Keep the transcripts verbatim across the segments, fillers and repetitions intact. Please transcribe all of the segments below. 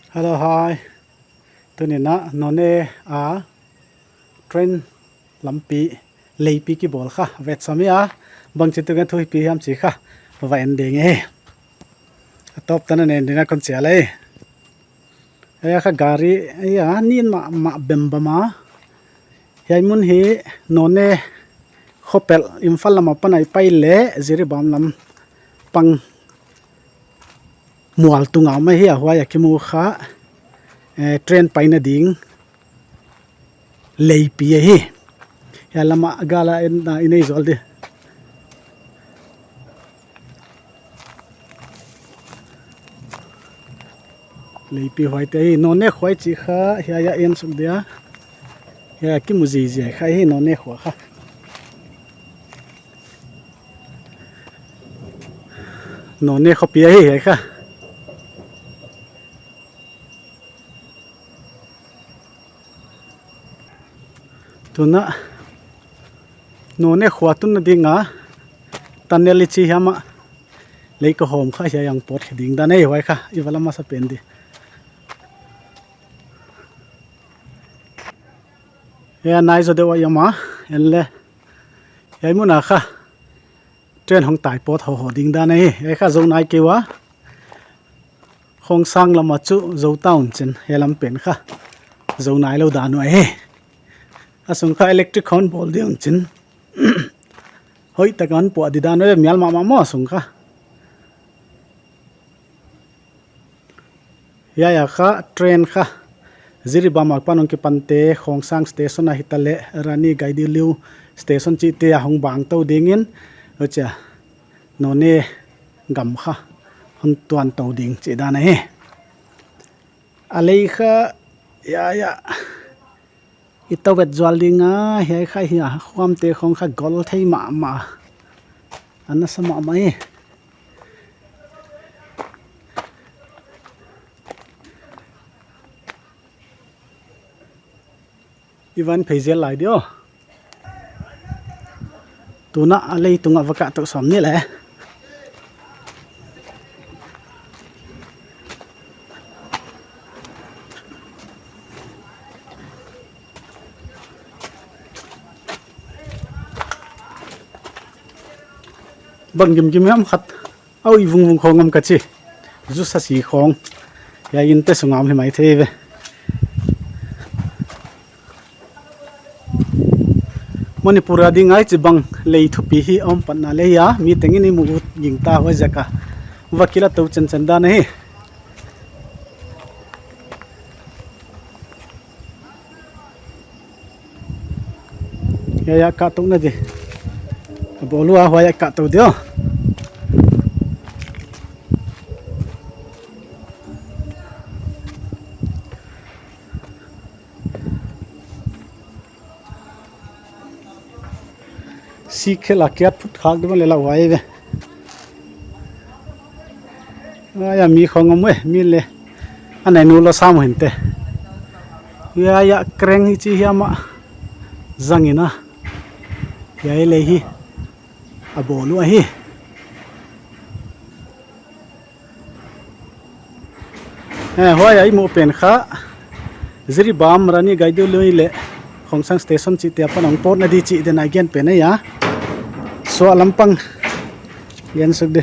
Hello, hi. Tuni'n Noney a train lampi leipi kibawl kha vetsam ia, bangchituk a thupi hiam chih kha va en ding e. A tawp tan a nen ding a kon chial e. Hiai kha gari, hiai a nin mahmah bembam a. Hiai mun hi Noney khopel Imphal lam apan a i pai leh Jiribam lam pang mual tung a om ahi a, huai a kimu kha, eh, train paina ding leipi ahi. Hiai lam a gal a en, ah, i nei zual di. Leipi huaite ahi, Noney khua i chih kha, hiai a en suk dia. Hiai a kimu ziahziah kha ahi, Noney khua kha. Noney khopi ahi hiai kha. Tuni'n Noney khua tunna ding a tunnel i chih hiam a lei ka hawm kha hiai a pawt khe ding dan e, huai kha i va la masa pen di. Hiai a nai zaw deuh a i om a, en le. Hiai mun a kha train hong tai pawt hawhawh ding dan ahi. Hiai kha zou nai kei ua. Khongsang lam a chu zou ta un chin, hiai lam pen kha zou nailou dan uh ahi. A sung kha electric hon bawl di un chin. Hoihtak a hon puah di dan uh e, mial mahmah maw a sung kha. Hiai a kha train kha Jiribam apan hong kipante Khongsang station a hitaleh Rani Gaidinliu station chihte a hong bang tou dingin, huchia Noney gam kha hon tuan tou ding chih dan ahi. A lei kha, hiai a i tou vet zual ding a, hiai kha hiai a khuamte khong kha gol thei mahmah. A nasa mahmah e. I van phei zel lai di aw. Tuni'n a lei tung a va kah tou sawm ni le. Bang gimgim hiam khat. Au, i vungvung khong om ka chi. Zu sa si khong. Hiai in te sung a om hi maithei ve. Manipur a ding a hichibang lei thupi hi om patna leh hiai a mi tengin i mu ut gingta, huaiziak a va kila tou chenchen dan ahi. Hiai a kah tou na di. A bawl ua, huai a kah tou di aw. Sikhel a kiat phut khak di ban le lau huai ve. Hiai a mi khong om e, mi le. A nai nu la sam hen te. Hiai a kreng hi chi hiam a zang in a. Hiai lei hi a bawl uh ahi. Eh, huai a i muh pen kha Jiribam, Rani Gaidinliu leh Khongsang station chihte apan hong pawtna di chih den a gen pen ahi a. Suah lam pang gen suk di.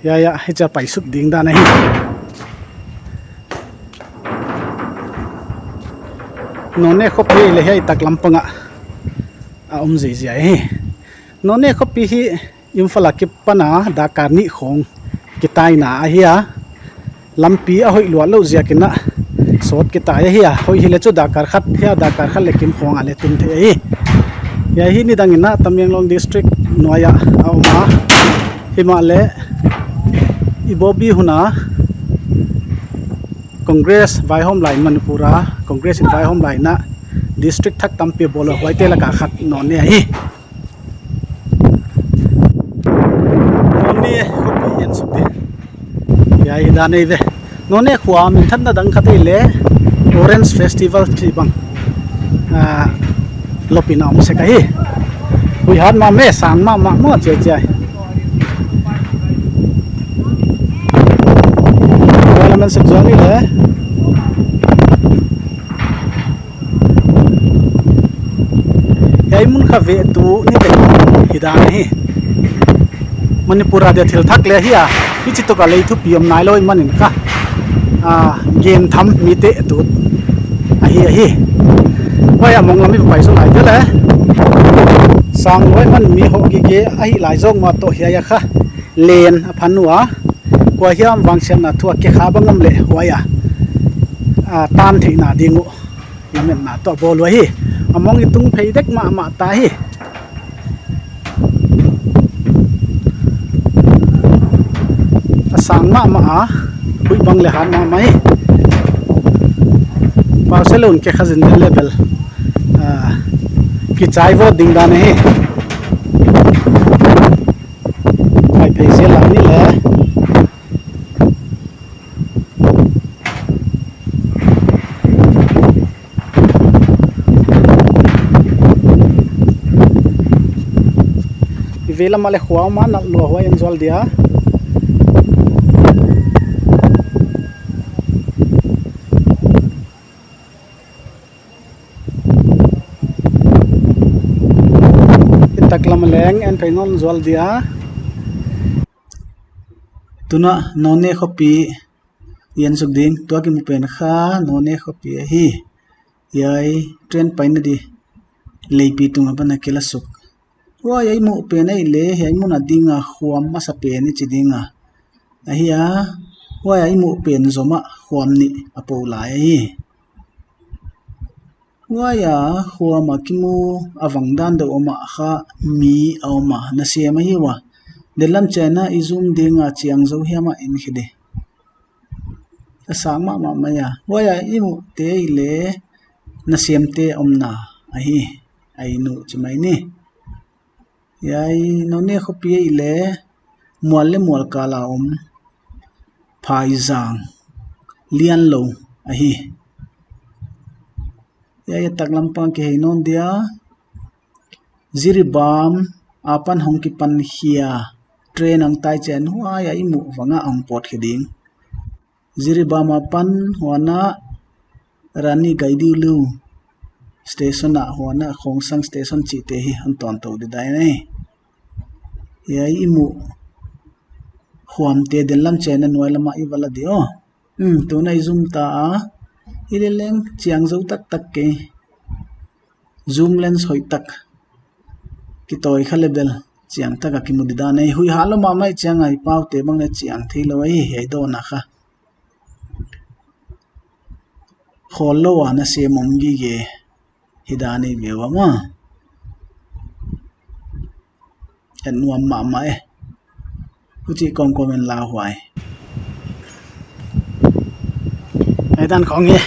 Hiai a, hichia pai suk ding dan ahi. Noney khopi leh hiai tak lam pang a a om ziahziah hi. Noney khopi hi Imphal a kipan a dakar nih khong kitaina ahi a. Lampi a hoih luat lou ziak in a sawt kitai ahi a. Hoih hi leh chu dakar khat, hiai a dakar khat leh kim khong a leh tun thei ahi. Hiai hi nidang in a Tamenglong district nuai a a om a. Himahleh i bawbih hun a Congress vaihawm lai in, Manipur a Congress in vaihawm lai in a district thak tampi bawl a, huaite lak a khat Noney ahi. Noney khopi en suk di. Hiai hi dan ahi ve. Noney khua minthanna dang khat ahihleh Orange Festival chih bang, ah, lop in a om sek ahi. Hui hat mahmah, sang mahmah maw, chiai chiai. Kan sek zual ni le. Hiai mun kha vehtu ni te hi dan hi. Manipur a dia thil thak le hi a. Hichi toh ka lei thupi om nailou manin kha. A, gen tham mi te tu. Ahi, ahi. Huai a mong lam i pai su lai te le. Sang huai man mi ho gige ahi lai zong ma toh hiai a kha. Len a phan ua. Kua hiam vangsiatna thu a ke kha bang om le huai a. A, tan theihna ding uh. Lametna toh bawl uh ahi. A mong i tung phei dek mahmah ta hi. A sang mahmah a, huih bang le hat mahmah hi. Pau se lou in ke kha zin den le bel. Ah, kichai vot ding dan hi. Pai phei se la ni le. I vela male khua ma na lua huai en zual dia. I taklam leng en phei nawn zual dia. Tuna Noney khopi i en suk ding, tua kimu pen kha Noney khopi ahi. Hiai train paina di leipi tung apan a kila suk. Huai a i muh pen ahi le, hiai mun a ding a khuam masa pen i chi ding a. Ahi a, huai a i muh pen zom a khuam nih a pou lai ahi. Huai a khuam a kimu a vang dan deuh om a kha mi a om a, nasem ahi ua. Denlam chiang a i zoom ding a chiang zou hiam a en khe di. A sang mahmah mai a. Huai a i muh te ahi le nasem te omna ahi. A i nu chi mai ni. Hiai Noney khopi ahi le mual le mual kal a om phaizang lian lou ahi. Hiai a taklam pang kihei nawn dia. Jiribam apan hong kipan khia train ang tai chiang huai a i muh vang a hong pawt khe ding. Jiribam apan huan a Rani Gaidinliu station a huan a Khongsang station chihte hi hon tawn tou di dan ahi. Hiai i muh khuam te denlam chiang a nuai lam a i va la di aw. Hmm, tuna i zoom ta a. I le leng chiang zou taktak ke. Zoom lens hoih tak. Kitawi kha le bel chiang tak a kimu di dan ahi. Huih hat lou mahmah chiang a i pau te bang le chiang thei lou ahi, hiai dawn a kha. Khawl lou a nasem om gige hi dan ahi ve ua maw. En nuam mahmah e. Huchi kawmkawm en la huai. Ai dan khong e.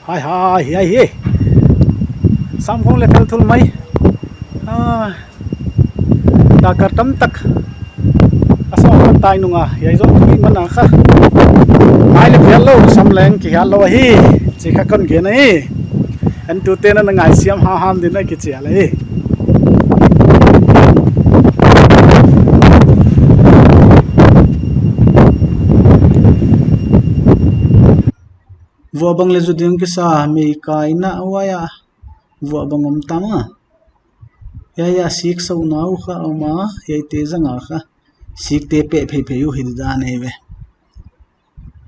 Hai, hai, hai, hai. Sam khong le thal thul mai. Ah. Dakar tam tak. A sawt tai nung a, hiai zong tu i man a kha. Mai le phial lou, sam leng kihial lou hi. Chi kha kon gen ahi. Entute na na ngaisiam hamham ding a kichial ahi. Vuah bang le zu ding kisa, mei kaina huai a. Vuah bang om tam a. Hiai a sik sou nau kha om a, hiaite zang a kha. Sikte peh pheiphei uh hi dan ahi ve.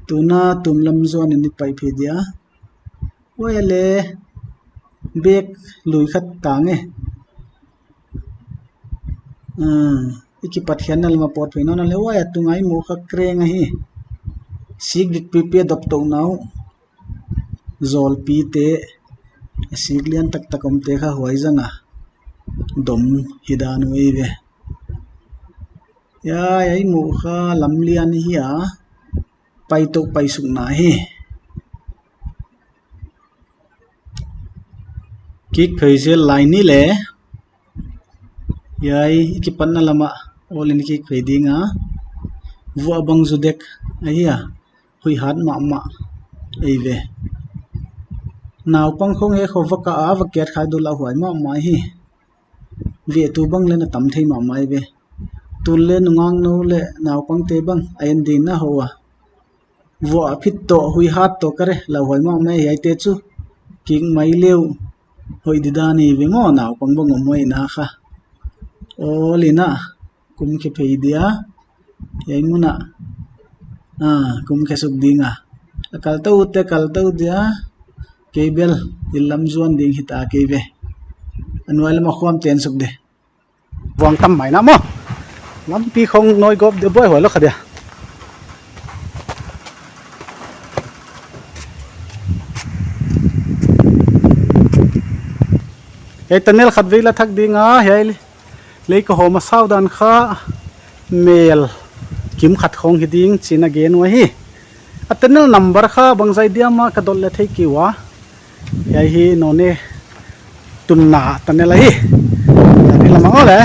Tuna tum lam zuan in i pai phei dia. Huai le bek lui khat tang e. Ah, i kipat khiatna lam a pawt phei nawn le huai a tunga i muh kha kreng ahi. Sik dik pipi a dop tou nau. Zawlpi te, a sik lian taktak om te kha huai zang a dom hi dan uh ahi ve. Hiai a i muh kha lam lian hi a, pai tou pai suk na hi. Kik phei zel lai ni le. Hiai i kipatna lam a awl in kik phei ding a. Vuah bang zu dek ahi a. Huih hat mahmah ahi ve. Naupang khong e kho va ka a va kiat khai dul a huai mahmah hi. Vehtu bang le na tam thei mahmah ahi ve. Tun le nungak nou le naupangte bang a en ding na hou a. Vuah phit toh, hui hat toh ka re, lauhuai mahmah e hiaite chu. Kik mai leu, hoih di dan i ve maw, naupang bang om hoih na kha. Awl in a, kum khe phei dia. Hiai mun ah, ah, kum khe suk ding a. A kal tou te, kal tou dia. Kei bel, i lam zuan ding hita kei ve. A nuai lam a khuam ten suk de. Vuang tam mai na maw. Lampi khong noi gop de boi hua lo kha dia. Hiai tunnel khat vei la thak ding a, hiai lei ka hawm a sau dan kha mel kim khat khong hi ding chi'n a gen uh ahi. A tunnel number kha bangzah diam a ka dot le thei kei ua. Hiai hi Noney tunna tunnel ahi. Gari la mang le.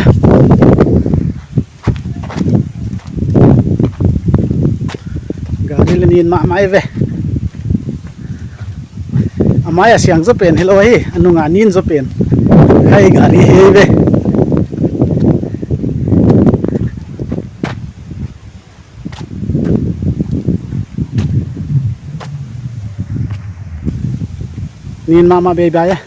Gari la nin mahmah ve. A mai a siang zaw pen hilou ahi. A nung a nin zaw pen. Hiai gari hi ve. Nin mahmah bei bai e.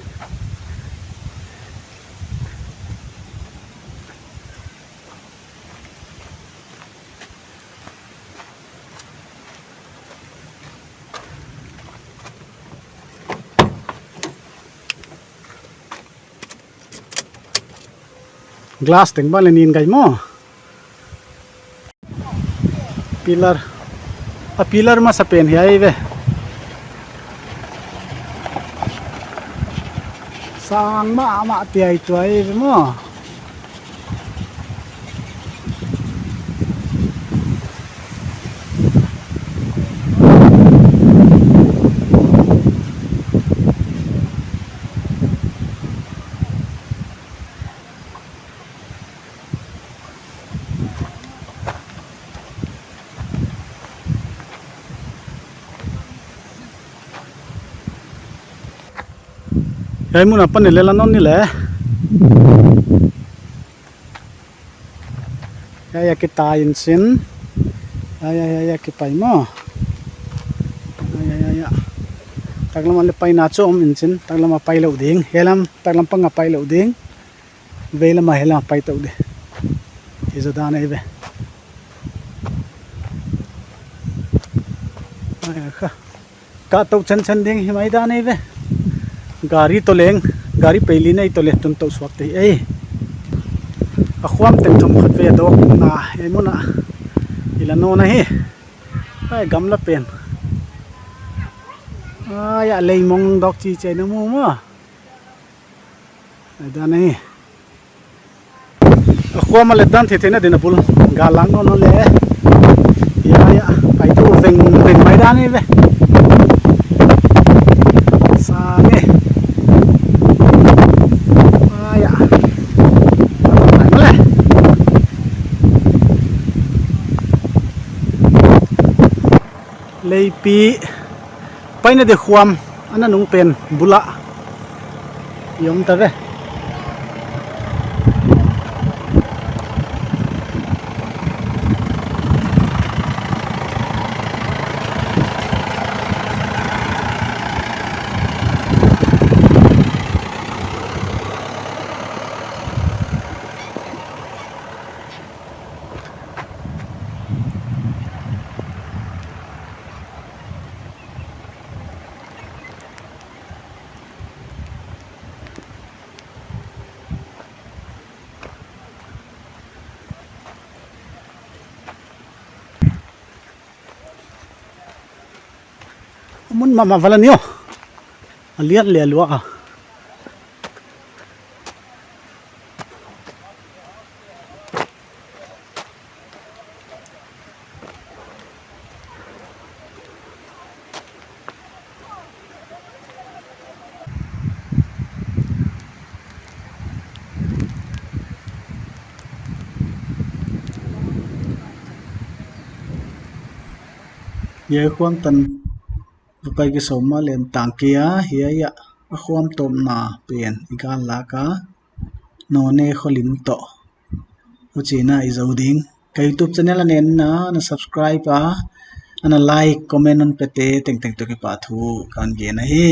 Glass teng bang le nin gai maw. Pillar. A pillar masa pen hiai ve. Sang mahmah te ahi tuai ve maw. Hiai mun apan ni le la non ni le. Hiai a kitai in chin. Hiai, hiai, hiai, hiai kipai maw. Hiai, hiai, hiai, hiai. Taklam a le paina chu om in chin. Taklam a pai lou ding. Hiai lam, taklam pang a pai lou ding. Vei lam a hiai lam a pai tou ding. Hi zaw dan ahi ve. Hiai kha. Ka tou chen chen ding hi mai dan ahi ve. Gari toh leng, gari pei li nei toh le tun tou suak te hi ei. A khuam teng thum khat vei a dawk na, ei mun a. I la nawn ahi. Ai, gamla pen. Ai, a lei mong dawk chi chai na mu maw. Ai dan ahi. A khuam a let dan thei thei na din a bul. Gal lang nawn nawn le. Hiai, hiai, pai tou veng, veng mai dan ahi ve. Sang e. Hiai, hiai. Pai ma le. Leipi. Paina di khuam, ana nung pen bul a i om ta ve. Mun mahmah vala ni aw. A lian le a lua a. Hiai khuam tan va pai kisawm ma leng tang kei a, hiai a khuam tawpna pen i gal lak a, Noney kholim toh. Huchiin i zou ding. Ka YouTube channel a na en a, na subscribe a, ana like, comment hon pete tengteng toh kipahthu kon gen ahi.